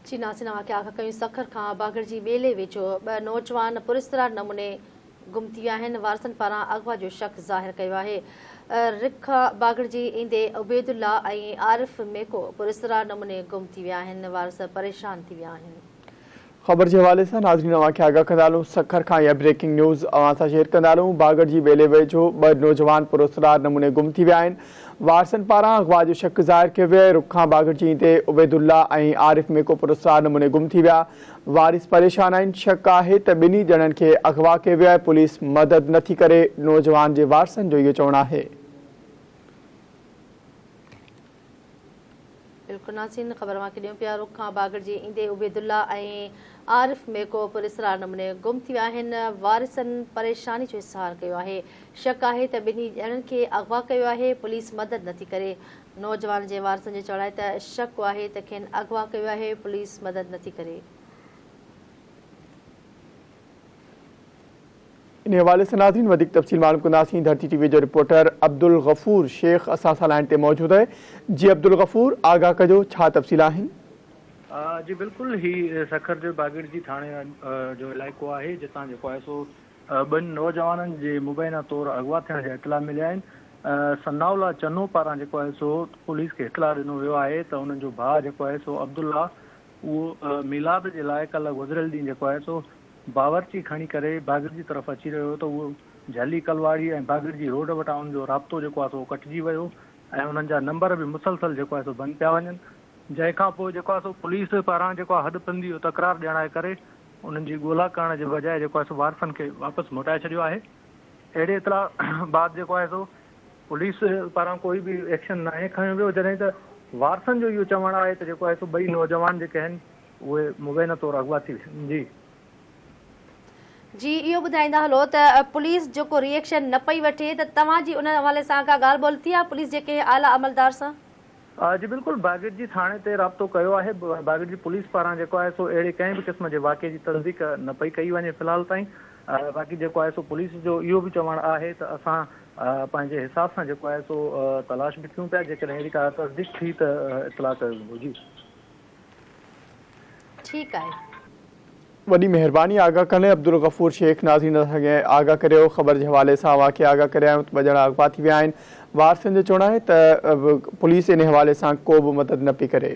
جي ناظرين اوهان کي آگاهه ڪيون سکر کان باگڙجي ٻيلي ويجهو ٻه نوجوان پراسرار نموني گم ٿي ويا آهن وارثن پاران اغوا جو شڪ ظاهر ڪيو آهي رڪ کان باگڙجي ايندي عبيدالله ۽ عارف ميڪو پراسرار نموني گم ٿي ويا آهن وارث پريشان ٿي ويا آهن. خبر جي حوالي سان ناظرين اوهان کي آگاهه ڪندا هلون سکر کان اها بريڪنگ نيوز اوهان سان شيئر ڪندا هلون باگڙ جي ٻيلي ويجهو ٻه نوجوان پراسرار نموني گم ٿي ويا آهن وارثن پاران اغوا جو شڪ ظاهر ڪيو ويو آهي رڪ کان باگڙ جي ايندي عبيدالله ۽ عارف ميڪو پراسرار نموني گم ٿي ويا وارث پريشان آهن شڪ آهي ته ٻنهي ڄڻن کي اغوا ڪيو ويو آهي پوليس مدد نٿي ڪري نوجوان جي وارثن جو اهو چوڻ آهي. بلڪل ناظرين خبر اوهان کي ڏيون پيا رخ کان باگڙجي ايندي عبيدالله ۽ عارف ميڪو پراسرار نموني گم ٿي ويا آهن وارثن پريشاني جو اظهار ڪيو آهي شڪ آهي ته ٻنهي ڄڻن کي اغوا ڪيو آهي پوليس مدد نٿي ڪري نوجوان جي وارثن جو چوڻ آهي ته شڪ آهي ته کين اغوا ڪيو آهي پوليس مدد نٿي ڪري. انهي حوالي سان ناظرين وڌيڪ تفصيل معلوم ڪنداسين ڌرتي ٽي وي جو رپورٽر عبدالغفور شيخ اسان سان لائين تي موجود آهي جي عبدالغفور آگاهه ڪجو ڇا تفصيل آهن. جي بلڪل هي سکر جي باگڙجي ٿاڻي جو علائقو آهي جتان جيڪو آهي سو ٻن نوجوانن جي مبينا طور اغوا ٿيڻ جا اطلاع مليا آهن ثناء الله چنو پاران جيڪو آهي سو پوليس کي اطلاع ڏنو ويو آهي ته انهن جو ڀاء جيڪو آهي سو عبدالله اهو ميلاد جي لاء ڪلهه گذريل ڏينهن جيڪو آهي سو باورچي کڻي ڪري باگڙجي طرف اچي رهيو هو ته اهو جهلي ڪلواڙي ۽ باگڙجي روڊ وٽان ان جو رابطو جيڪو آهي سو ڪٽجي ويو ۽ انهن جا نمبر به مسلسل جيڪو آهي سو بند پيا وڃن. جنهن کان پوء جيڪو آهي سو پوليس پاران جيڪو آهي حدبندي جو تڪرار ڄاڻائي ڪري انهن جي ڳولا ڪرڻ جي بجاء جيڪو آهي سو وارثن کي واپس موٽائي ڇڏيو آهي. اهڙي اطلاع بعد جيڪو آهي سو پوليس پاران ڪوئي به ايڪشن ناهي کنيو ويو جڏهن ته وارثن جو اهو چوڻ آهي ته جيڪو آهي سو ٻئي نوجوان جيڪي آهن اهي مبينا طور اغوا ٿي ويا آهن. جي. جي اهو ٻڌائيندا هلو ته پوليس جيڪو ري ايڪشن نه پئي وٺي ته توهان جي ان حوالي سان ڪا ڳالهه ٻولهه ٿي آهي پوليس جي ڪنهن اعليٰ عملدار سان؟ جي بلڪل باگڙجي ٿاڻي تي رابطو ڪيو آهي باگڙجي پوليس پاران جيڪو آهي سو اهڙي ڪنهن به قسم جي واقعي جي تصديق نه پئي ڪئي وڃي في الحال تائين باقي جيڪو آهي سو پوليس جو اهو به چوڻ آهي ته اسان پنهنجي حساب سان جيڪو آهي سو تلاش به ڪيون پيا جيڪڏهن اهڙي ڪا تصديق ٿي ته اطلاع ڪيو ويندو جي. ٺيڪ آهي. وڏي مهرباني آگاهه ڪرڻ لاء عبدالغفور شيخ ناظرين اسان کي آگاهه ڪريو خبر جي حوالي سان اوهان کي آگاهه ڪري آيا آهيون ته ٻه ڄڻا اغوا ٿي ويا آهن وارثن جو چوڻ آهي ته پوليس ان حوالي سان ڪو به مدد نه پئي ڪري.